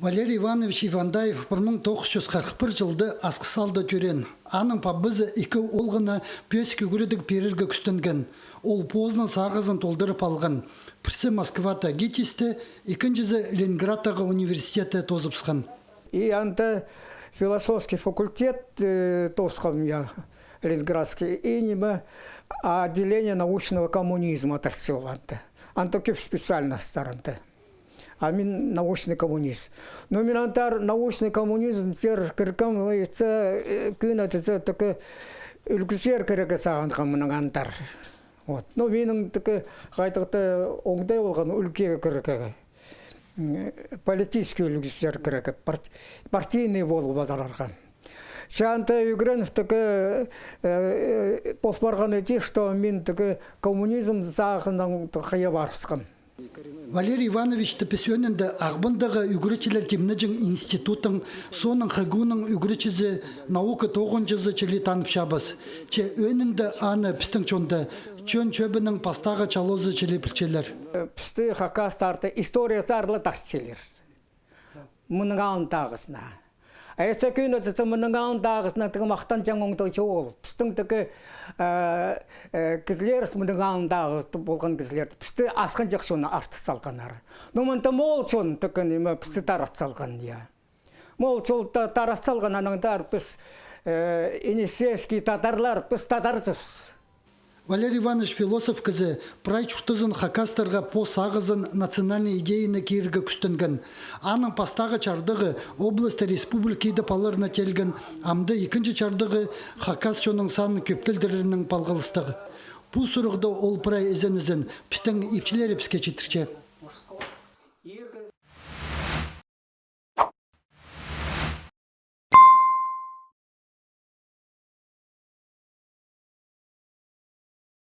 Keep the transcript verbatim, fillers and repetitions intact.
Валерий Иванович Ивандаев пір муң тоғыс чӱс хырых пір чылда Асхыс аалда тӧреен. Аның пабазы ікі оолғына пӧзік ӱгредіг пирерге кӱстенген. Ол позының сағызын толдырып алған. Пірсі Москвада ГИТИС-те, ікінҷізі Ленинградтағы университетте тоозыбысхан. И анда философский факультет, э, тоосхам я, Ленинградский, и ниме, отделение научного коммунизма тартча ол анда. Анда кӧп специальностьтар анда. А мин научный коммунист. Но мин андар научный коммунизм тер кіргем, итсе, э, кӧні тізе тікі ӱлгӱзер кірерге сағынғам мының андар. Вот. Но минің тікі хайдағ-да оңдай полған ӱлгӱзерге кірерге. М, политический ӱлгӱзер кірерге, парт-, партийный полып одырарға. Че анда ӱгреніп тікі, э, э, пол парған иди, что мин тікі коммунизм сағынаң тікі хыйа парыбысхам. Валерий Ивановичті піс ӧӧнінде Ағбандағы ӱгретчілер тимнеҷең институттың, соонаң ХГУ-ның ӱгретчізі, наука тоғынҷызы чіли танып чабыс. Че ӧӧнінде аны пістің чонда чон чӧбінің пастағы чалғызы чіли пілчелер. Пісті хакастарды историязар ла тартчалар. Мының алнындағызына. А итсе кӧні тізе мының алнындағызына тігі махтанҷаң оңдайҷы ол. Пістің тігі, э, э, кізілерібіс мының алнындағы полған кізілер. Пісті асхынҷах чонны артыс салғаннар. Ну, мында моол чон тігі ниме пісті тарат салған, я. Моол чон та-, тарат салған, анаңар піс, э, енисейский татарлар, піс татарзыбыс. Валерий Иванович философ кізі, прай чуртазын хакастарға пос сағызын, национальный идеяны кирерге кӱстенген. Аның пастағы чардығы область, республика идіп аларына теелген, амды ікінҷі чардығы хакас чонның санын кӧптелдірернең палғалыстығ. Пу сурығда ол прай ізенізін пістің ипчілерібіске читірче.